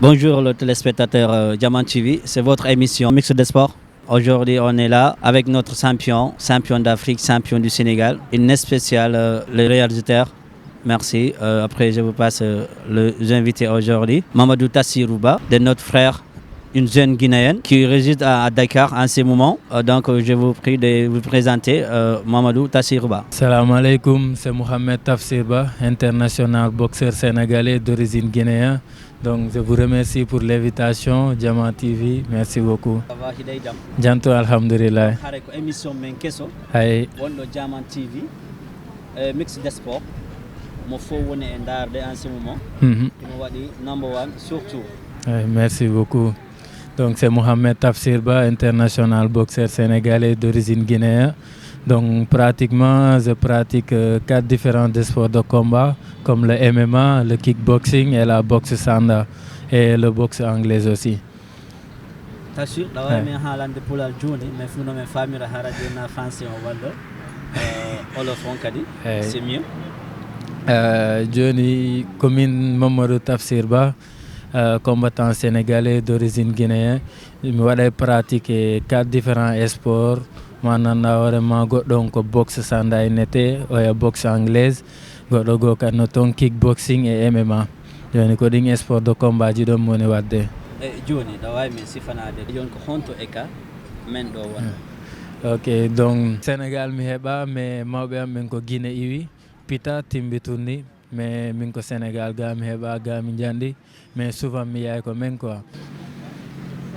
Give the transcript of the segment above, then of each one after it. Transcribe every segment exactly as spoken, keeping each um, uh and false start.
Bonjour le téléspectateur euh, Diamant T V, c'est votre émission Mix de Sport. Aujourd'hui, on est là avec notre champion, champion d'Afrique, champion du Sénégal, une spéciale, euh, le réalisateur. Merci. Euh, après, je vous passe euh, les invités aujourd'hui. Mamadou Tassirouba, de notre frère, une jeune guinéenne qui réside à, à Dakar en ce moment. Euh, donc, euh, je vous prie de vous présenter, euh, Mamadou Tassirouba. Salam alaikum, c'est Mohamed Tafsirba, international boxeur sénégalais d'origine guinéenne. Donc, je vous remercie pour l'invitation, Diamant T V. Merci beaucoup. Ça va, hiɗa e jam? Janto, alhamdulillah. Hare ko émission men keso. Hay. Wonɗo Diamant T V, eh, Mix de Sport. Mo fof woni e ndaarde en ce moment. Mhm. Imo waɗi number one surtout. Hay, merci beaucoup. Donc, c'est Mohamed Tafsirba, international boxeur sénégalais d'origine guinéenne. Donc, pratiquement, je pratique euh, quatre différents sports de combat, comme le M M A, le kickboxing et la boxe sanda, et le boxe anglaise aussi. Tafsir, ɗa wawi min haalande pulaar jooni, mais fof no min faamira hara jooni na français o walla euh, olof on kadi. Eyyi. C'est mieux. Euh, jooni ko min Mamadou Tafsir Ba, euh, combattant sénégalais d'origine guinéen. Mi waɗa e pratique quatre différents sports. Ma nanda hoore ma goɗɗo on ko boxe sanda e nete, oya boxe anglaise. Goɗɗo goo kadi no toon kickboxing e M M A. Jooni ko ɗin sport de combat ji ɗon mi woni waɗde. E jooni ɗa waawi min sifanaade jooni ko honto e ka men ɗo won? Ok, donc Sénégal mi heɓa, mais mawɓe am ɓen ko Guinée iwi, pita, timbi tunni, mais min ko Sénégal ga mi heɓa, ga mi njanɗi. Mais souvent mi yahay ko men quoi.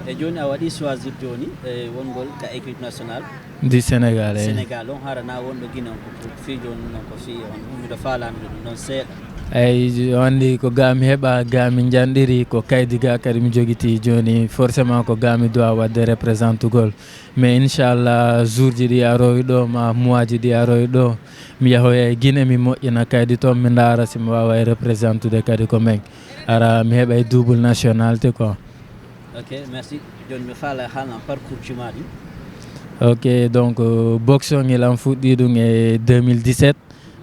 E jooni a waɗi choisir jooni e wongol ka équipe nationale du Sénégal, eyyi. Sénégal on hara na wonɗo Guinée on ko pour fii jooni non ko fii on miɗo faalande ɗum noon seeɗa. Eyyi, o anndi ko ga mi heɓa, ga mi njanɗiri ko kaydi ga kadi mi jogiti jooni, forcément ko ga mi doit waɗde représentugol. Mais inchallah jour ji ɗi arowi ɗo ma mois ji ɗi arowi ɗo mi yahoya e Guinée mi moƴƴina kaydi toon mi ndaara si mi wawa e représentude kadi ko men. Ara mi heɓa e double nationalité quoi. Ok, merci. Jooni mi faala haalna parcours ji ma ɗi. Ok, donc euh, boxe on ilan fuɗɗi ɗum e deux mille dix-sept.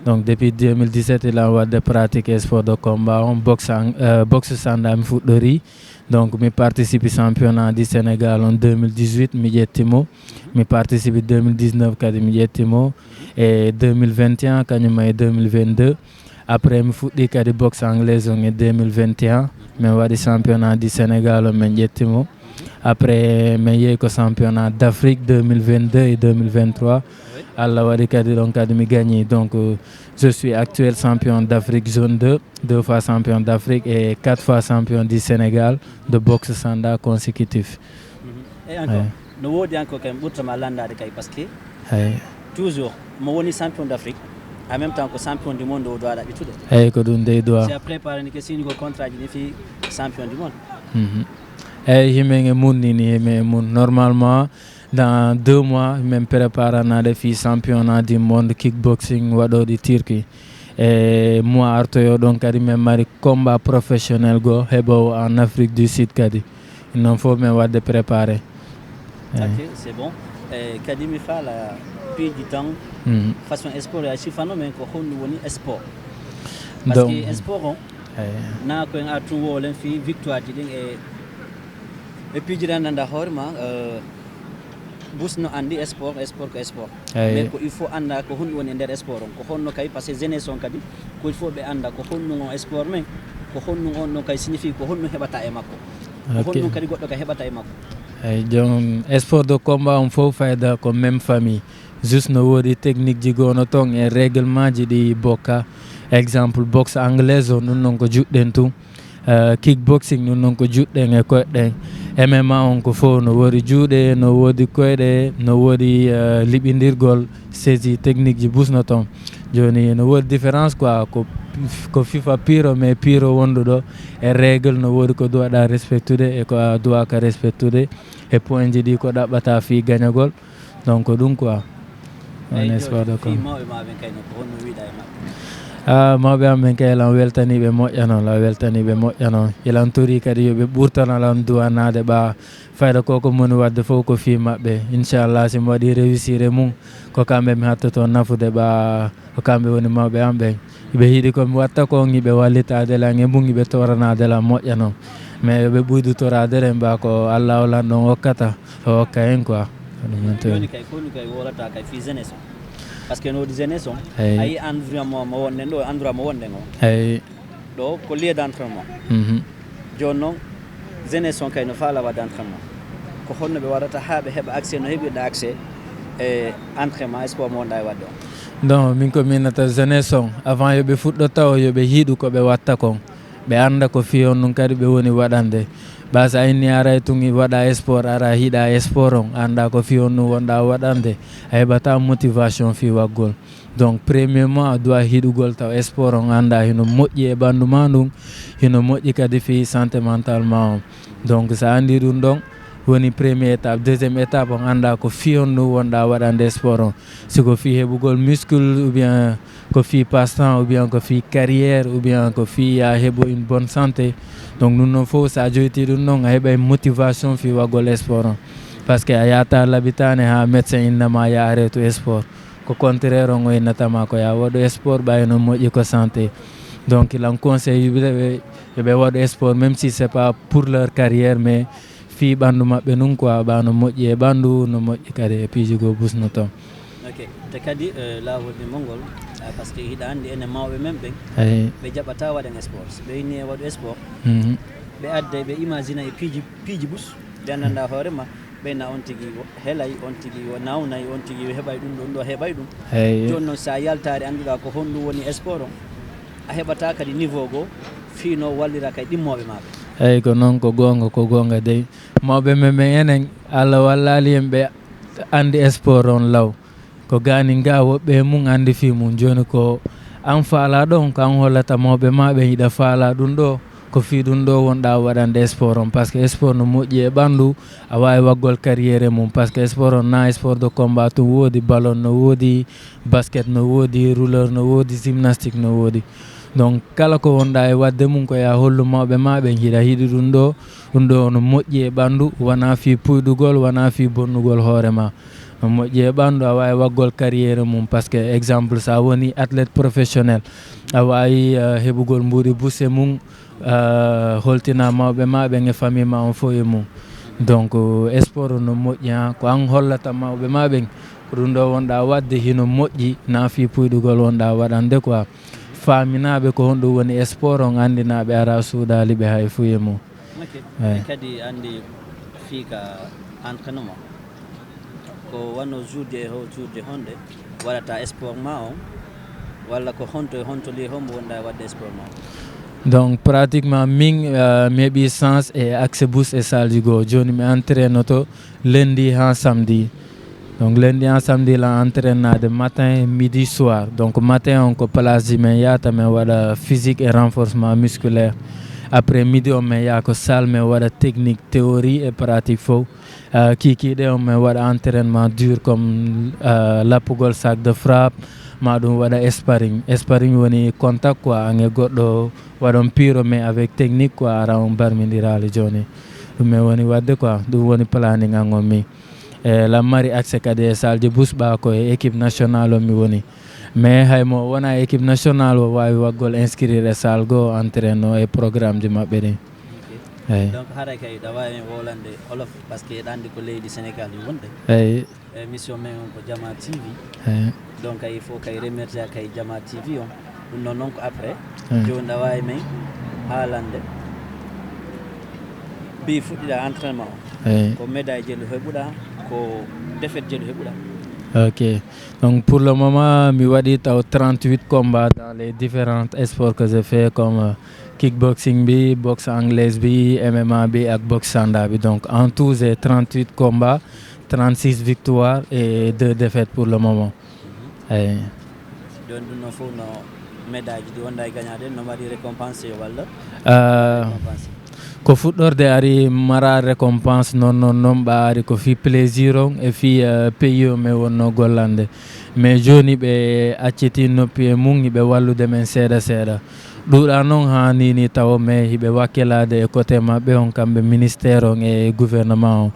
Donc depuis deux mille dix-sept ilan waɗde pratique e sport de combat on, boxe an- euh, boxe sanda mi fuɗɗori. Donc mi participe championnat du Sénégal on deux mille dix-huit mi ƴetti mo. Mi participe deux mille dix-neuf kadi mi ƴetti mo. E deux mille vingt et un kañum e deux mille vingt-deux. Après mi fuɗɗi kadi boxe anglaise on e deux mille vingt et un. Min waɗi championnat du Sénégal on min ƴetti mo. Après min yehi ko championnat d'Afrique deux mille vingt-deux et deux mille vingt-trois. Allah waɗi kadi ɗon kadi mi gagni. Donc euh, je suis actuel champion d'Afrique zone deux, deux fois champion d'Afrique et quatre fois champion du Sénégal de boxe sanda consécutif. Mhm. Et encore, ouais. No woodi encore kay ɓurtama landaade kay parce que, hey, toujours mo woni champion d'Afrique, en même temps ko champion du monde o doit ɗaɓɓitude. Eyyi, ko ɗum dey doit. Si a préparé ni ke signugol contrat ji ni fii champion du monde. Mhm. Eyyi, himen e mun ni, ni himen e mun. Normalement dans deux mois min préparanaade fii championnat du monde kickboxing waɗoɗi Turquie. E mois artoyo ɗon kadi min mari combat professionnel goo heɓowo en Afrique du Sud kadi. Ɗum noon fof min waɗde préparé. Eyyi. Ok, c'est bon. E kadi mi faala piiji tan. Mhm. Façon sport a sifano men ko honɗum woni sport? Parce que sport on na ko en artum wolen fii victoire ji ɗin e e piiji ɗan nanda hoore ma. Euh, bus no anndi sport, sport ko sport. Eyyi. Mais ko il faut annda ko honɗum woni e nder sport on, ko honno kay parce que jeunesse on kadi ko il faut ɓe annda ko honɗum on sport men, ko honɗum on ɗon kay signifie, ko honɗum heɓata e makko, ko honɗum kadi goɗɗo ka heɓata e makko. Eyyi, joom sport de combat on fof fayda ko même famille. Juste no woodi technique ji goo no toon e règlement ji ɗi bokka. Exemple boxe anglaise on ɗum noon ko juɗɗen tun. Euh, kickboxing ɗum noon ko juɗɗen e koyɗen. M M A on ko fof no woodi juuɗe, no woodi koyɗe, no woodi euh, liɓindirgol saisie technique ji bus no toon. Jooni no woodi différence quoi, ko ko fifa puro mais puro wonduɗo e règle no woodi ko duwaɗa respectude e ko a duwaka respectude e point ji ɗi ko ɗaɓɓata fii gañagol. Donc ko ɗum quoi. Eyyi, on sport de combat. Mawɓe ma ɓen kay no ko honno wiɗa e maɓɓe? Ah, mawɓe am ɓen kay lan weltaniɓe moƴƴa non, lan weltaniɓe moƴƴa non. Ilan tori kadi yo ɓe ɓurtana lan duwanaade ɓa fayda ko ko moni waɗde fof ko fii maɓɓe. Inchallah si mi waɗi réussir e mum ko kamɓe mi hattoto nafude ɓa ko kamɓe woni mawɓe am ɓen. Iɓe hiɗi ko mi watta ko on iɓe wallitaade lan e mum iɓe toranaade lan moƴƴa non. Mais yo ɓe ɓuydu toraade ren, ba ko Allah o lanɗo on okkata, o okka en quoi. Ko ɗum woni toon. Joni kay koni kay wolata kay fi jeunesse on, parce que no woodi jeunesse on, a yi environnement mo wonɗen ɗo, environnement mo wonɗen o, Eyi. Ɗo ko lieu d'entraînement. Jooni noon, jeunesse on kay no faala waɗde entraînement, ko honno ɓe waɗata haa ɓe heɓa accès no heɓirɗa accès e entraînement e sport mo wonɗa e waɗde on? Donc min ko minnata jeunesse on, avant yo ɓe fuɗɗo taw yo ɓe hiɗu ko ɓe watta kon, ɓe annda ko fii honɗum kadi ɓe woni waɗande. Ba so a inni aray tun waɗa sport, ara hiɗa sport on, annda ko fii honɗum wonɗa waɗande, a heɓata motivation fii waggol. Donc premièrement a doit hiɗugol taw sport on annda hino moƴƴi e ɓanndu ma ndun, hino moƴƴi kadi fii santé mental ma on. Donc so a anndi ɗum ɗon woni première étape. Deuxième étape on annda ko fii honɗum wonɗa waɗande sport on, si ko fii heɓugol muscle ou bien ko fii passe temps ou bien ko fii carrière ou bien ko fii ya heɓo une bonne santé. Donc ɗum ɗon fof so a joyti ɗum ɗon a heɓay motivation fii waggol sport on, parce que a yahata labitaane haa médecin innama ya arrêtu sport. Ko contraire on o innatama ko ya waɗu sport ɓay no moƴƴi ko santé. Donc lan conseil yuɓe ɓe yo ɓe waɗu sport même si c'est pas pour leur carrière mais fii ɓanndu maɓɓe nun quoi, ɓa no moƴƴi e ɓanndu no moƴƴi kadi e piiji goo busno toon. Ok, te kadi eh, laawol ɗimol ngol ah, parce que hiɗa anndi enen mawɓe men ɓen Eyi. Ɓe jaɓata waɗen sport, so ɓe inni e waɗu sport Mhm. ɓe adda ɓe imagina e piiji piiji bus ɓe anndanɗa hoore ma ɓeyna on tigi helay, on tigi o nawnay, on tigi o heɓay ɗum ɗon ɗo heɓay ɗum. Eyi. Jooni noon so a yaltaari annduɗa ko honɗum woni sport on, a heɓata kadi niveau goo fii no wallira kay ɗimmooɓe ma ɓe. Eyi ko noon, ko goonga, ko goonga dey. Mawɓe men ɓen enen Allah wallaali en ɓe anndi sport on law. Ko gaanin gaa woɓɓe e mum anndi fii mum. Jooni ko an faalaa ɗon ko an hollata mawɓe maa ɓen hiɗa faalaa ɗum ɗoo, ko fii ɗum ɗoo wonɗaa waɗande sport on. Par ce que sport no moƴƴi e ɓanndu, a waawi waggol carrière e mum. Par ce que sport on naa sport de combat tun woodi, ballon no woodi, basket no woodi, rouleur no woodi, gymnastique no woodi. Donc kala ko wonɗaa e waɗde mum ko yaa hollu mawɓe maa ɓen hiɗa hiɗi ɗum ɗoo. Ɗum ɗoo no moƴƴi e ɓanndu, wanaa fii puyɗugol, wanaa fii bonnugol hoore maa. No moƴƴi e ɓanndu, a waawi waggol carrière mum. Par ce que exemple so a wonii athlète professionnel, a waawi heɓugol mbuuɗi bus e mum, holtinaa mawɓe maa ɓen e famille maa on fof e mum. Donc sport no moƴƴi haa ko an hollata mawɓe maa ɓen ko ɗum ɗoo wonɗaa waɗde hino moƴƴi, naa fii puyɗugol wonɗaa waɗande quoi. Faaminaa ɓe ko honɗum woni sport on, anndinaa ɓe, araa suuɗaali ɓe hay fuu e mum. Ok. Eyi. Ɓe kadi anndi fii ka entraînement ko wano juulde e ho juulde honɗe waɗata sport maa on, walla ko honto e honto lieu hombo wonɗaa e waɗde sport maa on? Donc pratiquement min uh, mi heɓi chance e accès bus e salle ji goo. Jooni mi entraînoto lundi haa samedi. Donc lundi haa samedi lan entraînade matin, midi, soir. Donc matin on ko place ji men yahata men waɗa physique et renforcement musculaire. Après midi on men yaha ko salle men waɗa technique, théorie et pratique fof. Uh, kiikiiɗe on men waɗa entraînement dur comme uh, lappugol sac de frappe, ma ɗum waɗa sparring. Sparring woni contact quoi, an e goɗɗo waɗon piro mais avec technique quoi, ara on barmindiraali. Jooni ɗum men woni waɗde quoi, ɗum woni planning an on min. E lan mari accès kadi e salle ji bus ɓa ko e équipe nationale on mi woni. Mais hay mo wona équipe nationale o waawi waggol inscrire e salle goo entraîno e programme ji maɓɓe ɗin. Eyi. Donc haray kay ɗa waawi en wowlande olof, par ce que eɗa anndi ko leydi Sénégal ɗi wonde. Eyi. Émission men on ko Jama T V. Eyi. Donc kay il faut kay remercier kay Jama T V on. Ɗum noon noon ko après. Eyi. Jooni ɗa waawi men haalande bi fuɗɗiɗa entraînement o. Eyi. Ko médaille jelu heɓuɗa, ko défaite jelu heɓuɗa. Ok. Donc pour le moment mi waɗi taw trente-huit combats dans les différents sports que je fais comme kickboxing bi, boxe anglaise bi, M M A bi ak boxe sanda bi. Donc en tout j'ai trente-huit combats, trente-six victoires et deux défaites pour le moment. Eyi. Ɗon ɗum noon fof no médaille ji ɗi wonɗa e gagnade no mbaɗi récompensé walla? Uh, ko fuɗɗorde ari mara récompense noon noon noon ɓa ari ko fii plaisir on e fii uh, pays o men wonno gollande. Mais jooni ɓe acciti noppi e mum hiɓe wallude men seeɗa seeɗa. Ɗuuɗa noon haa nini tawo mais hiɓe wakkilade e côté maɓɓe on kamɓe ministère on e gouvernement on.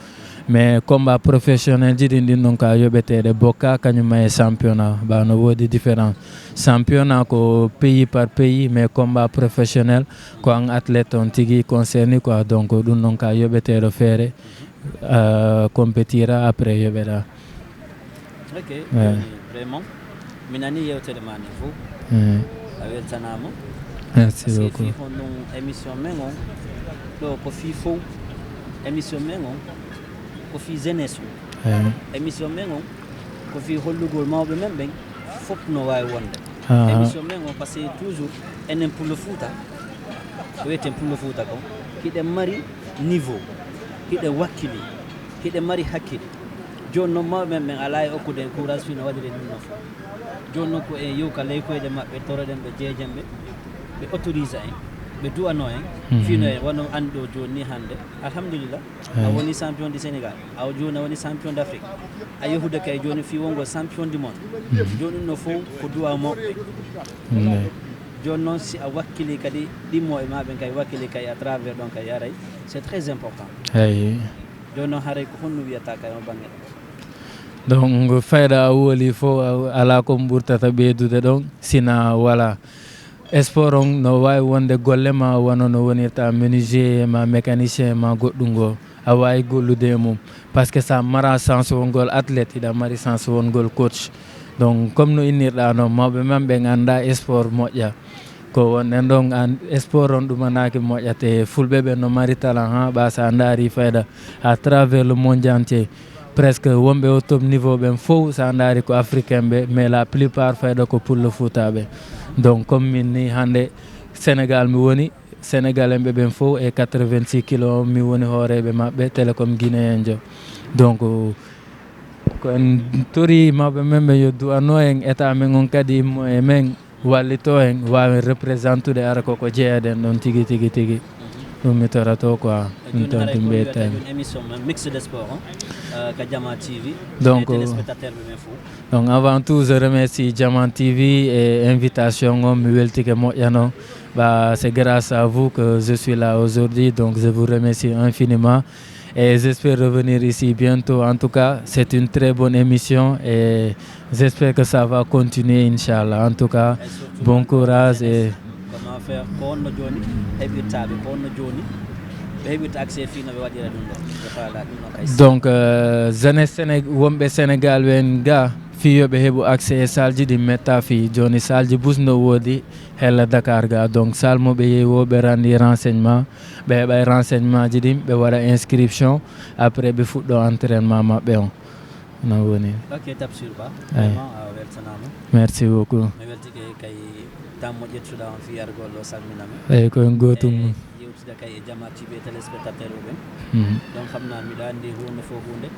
Mais combat professionnel ji ɗin, ɗin ɗon ka yoɓeteeɗe bokka, kañum ma e championnat. Ba no woodi différence. Championnat ko pays par pays, mais combat professionnel, ko an athlète on tigi concerné quoi. Donc, ɗum ɗon ka yoɓeteeɗo feere, euh, compétira, après yoɓeɗa. Ok, Ouais. Joni vraiment mi nani yewtere ma ni fof. Ouais. A weltanama. Merci beaucoup. Parce que fi honɗum émission men on ɗo ko fi fof émission men on ko fi jeunesse o. Ouais. Émission men on ko fi hollugol mawɓe men ɓen fof no wawi wonde. Ah. Émission men on parce que toujours enen pullo Fouta ko wiyeten pullo Fouta ko hiɗen mari niveau hiɗen wakkili hiɗen mari hakkille. Jooni noon mawɓe men ɓen alaa e okkude en courage fii no waɗiren ɗum noon fof. Jooni noon ko en yow ka ley koyɗe maɓɓe toroɗen ɓe jeejen ɓe ɓe autorise en ɓe du'anoo en fii no en wano anndi ɗo jooni ni hannde alhamdulillah a woni champion du Sénégal a jooni a woni champion d'Afrique a yahude kay jooni fii wongol champion du monde. Jooni ɗum no fof ko du'a mawɓe ɓe. Jooni noon si a wakkili kadi ɗimmo e maɓe kay wakkili kay à travers ɗon kay aray c'est très important. Eyi. Jooni noon haray ko honno wiyata kay on bannge ɗo? Donc fayda a woli fof ala ko ɓurtata ɓeydude ɗon sina wala sport on no wawi wonde golle ma wano no wonirta menuisier ma mécanicien ma goɗɗum goo a wawi gollude e mum parce que sa mara chance wongol athlète hiɗa mari chance wongol coach. Donc comme no innirɗa noon mawɓe men ɓen anda sport moƴƴa ko wonɗen ɗon an sport on ɗumanaki moƴƴa te fulɓe ɓen no mari talent ha ɓa sa daari fayda à travers le monde entier presque wonɓe au top niveau ɓen fof sa daari ko africain ɓe mais la plupart fayda ko pullo fuutaɓe. Donc comme min ni hande sénégal mi woni sénégal en ɓe ɓen fof e quatre-vingt-six kilo mi woni hooreɓe maɓɓe télécom guinéen jo. Donc ko en tori mawɓe men ɓe yo du'ano en état men on kadi immo e men wallito en wawen représentude ara koko jeeyaɗen ɗon tigi tigi tigi. Ɗum mi torato quoi. Ɗum tanti mbiyeten. Émission mix de sport hein? Euh, ka Jama T V. Donc téléspectateur ɓe men fof. Donc avant tout je remercie Jama T V et invitation on mi weltike moƴƴano. Bah, c'est grâce à vous que je suis là aujourd'hui, donc je vous remercie infiniment. Et j'espère revenir ici bientôt. En tout cas, c'est une très bonne émission et j'espère que ça va continuer, Inch'Allah. En tout cas, bon courage et comment faire ko honno jooni heɓirtaɓe ko honno jooni ɓe heɓirta accès fii no ɓe waɗira ɗum ɗo ɓe faala ɗum ɗo kay. Donc euh, jeunesse Séné- wonɓe Sénégal ɓen ga fii yo ɓe heɓu accès e salji ɗi metta fii jooni salji bus no woodi hella Dakar ga donc sal mo ɓe yehi wo ɓe randi renseignement ɓe heɓa renseignement ji ɗin ɓe waɗa inscription après ɓe fuɗɗo entraînement maɓɓe on. No woni. Ok, Tapsir Ba. Vraiment a weltanama. Merci beaucoup. Mi weltike kay tammo ƴettuɗa on fi yargol ɗo salminami. Eyyi ko en gotum. Yewtida kay e Jama T V téléspectateur o ɓen. Donc xam naa miɗa anndi huunde fof huunde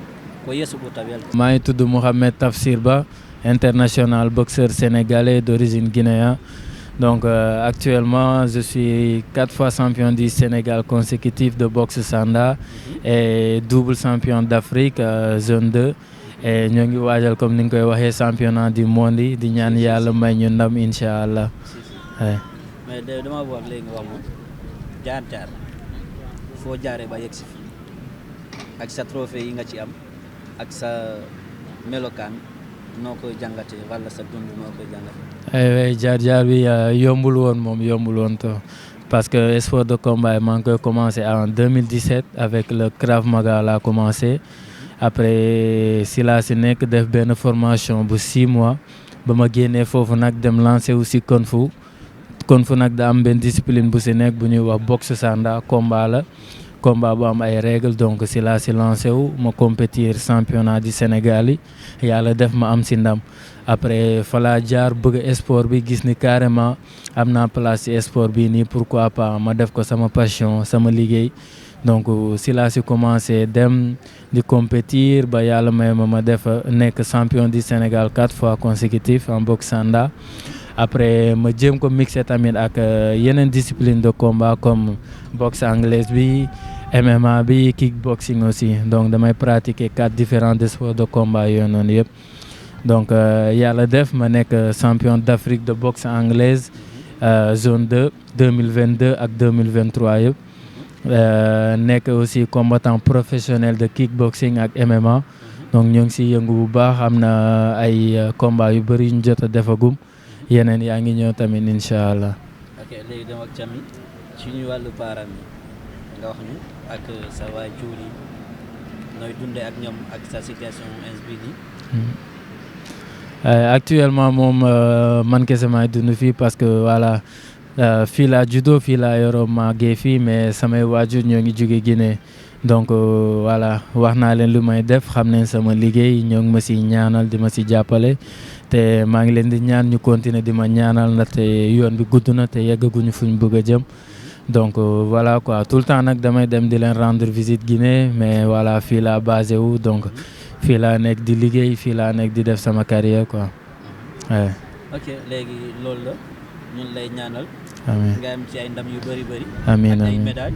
ko yeeso ɓurta welta. Maa ngi tudd Mouhamed Tafsir Ba, international boxeur sénégalais d'origine guinéen. Donc euh, actuellement je suis quatre fois champion du Sénégal consécutif de boxe Sanda et double champion d'Afrique euh, zone deux. E ñoo ngi waajal comme ni nga koy waxee championnat du monde yi di ñaan yàlla may ñu ndam incha allah. Ay. Mais de dama bëgg wax léegi nga wax ma jaar jaar foo jaaree ba yegg si fii ak sa trophée yi nga ci am ak sa melokaan noo koy jàngatee wala sa dund noo koy jàngatee. Ay, ay, jaar jaar bi euh, yombul woon moom yombul woon to parce que sport de combat yi maa ngi koy commencé en deux mille dix-sept avec le Krav Maga laa commencé. Après si laa si nekk def benn formation bu six mois ba ma génnee foofu nag dem lancé wu si kung fu. Kung fu nag da am benn discipline bu si nekk bu ñuy wax boxe sanda combat la. Combat bu am ay règles donc si laa si lancé wu ma compétir championnat du Sénégal yi yàlla def ma am si ndam. Après fa laa jaar bëgg sport bi gis ni carrément am naa place ci sport bii nii pourquoi pas ma def ko sama passion sama liggéey. Donc si laa si commencé dem di compétir ba yàlla may ma ma def nekk champion du Sénégal quatre fois consécutif en boxe sanda. Après ma jéem ko mixé tamit ak yeneen discipline de combat comme boxe anglaise bi, M M A bi, kickboxing aussi. Donc damay pratiquer quatre différents sports de combat yooyu noonu yëpp. Donc yàlla def ma nekk champion d'Afrique de boxe anglaise zone deux deux mille vingt-deux ak deux mille vingt-trois yëpp. Euh, nekk aussi combattant professionnel de kickboxing ak M M A. Donc ñoo ngi siy yëngu bu baax, am na ay euh, combat yu bëri yu ñu jot a defagum. Yeneen yaa ngi ñëw tamit, incha allah. Ok, léegi dama ak Thiamy, ci ñu wàllu parents yi, nga wax ñu ak sa waajur yi, nooy dundee ak ñoom ak sa situation ins bi nii. Euh, actuellement moom euh, man kese maay dund fii, parce que voilà, euh, fii laa juddoo, fii laa yoroo, màggee fii, mais samay waajur ñoo ngi jóge Guinée. Donc euh, voilà, wax naa leen lu may def, xam nañ sama liggéey, ñoo ngi ma si ñaanal, di ma si jàppale, te maa ngi leen di ñaan ñu continuer di ma ñaanal, ndaxte yoon bi gudd na te yeggaguñu fu ñu bëgg a jëm. Donc euh, voilà quoi, tout le temps nag damay dem di leen rendre visite Guinée, mais voilà, fii laa basé wu, donc fii laa nekk di liggéey, fii laa nekk di def sama carrière quoi. Ouais. Ok, léegi loolu la, ñun lay ñaanal Amiin. Nga am ci ay ndam yu bëri bëri. Amiin, Ak ay amiin. Médailles,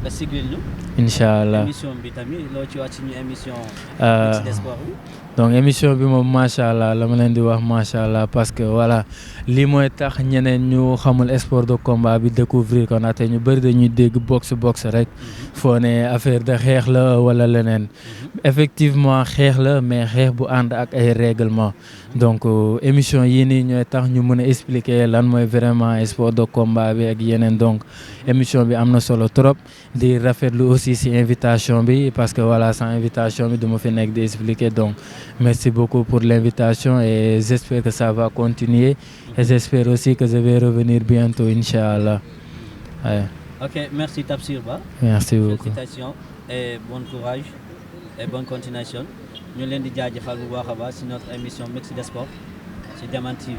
nga sigil ñu. Incha allah. Émission bi tamit, loo ci wax ci ñu émission Euh, Mix des Sports bi? Donc émission bi moom, macha allah, la ma leen di wax, macha allah, parce que voilà, lii mooy tax ñeneen ñu xamul sport de combat bi découvrir ko, ndaxte ñu bëri dañuy dégg boxe boxe rek, foo ne affaire de xeex la wala leneen. Effectivement xeex la, mais xeex bu ànd ak ay règlement. Donc euh, émission yii nii ñooy tax ñu mën a expliquer lan mooy vraiment sport de combat bi ak yeneen. Donc émission bi am na solo trop, di rafetlu aussi si invitation bi, parce que voilà, sans invitation bi du ma fi nekk di expliquer. Donc merci beaucoup pour l'invitation et j'espère que ça va continuer, et j'espère aussi que je vais revenir bientôt, incha allah. Ouais. Ok, merci Tafsir Ba. Merci beaucoup. Félicitations et bon courage et bonne continuation. Ñu leen di jaajëfal bu baax a baax si notre émission Mix des Sports si Diamant T V.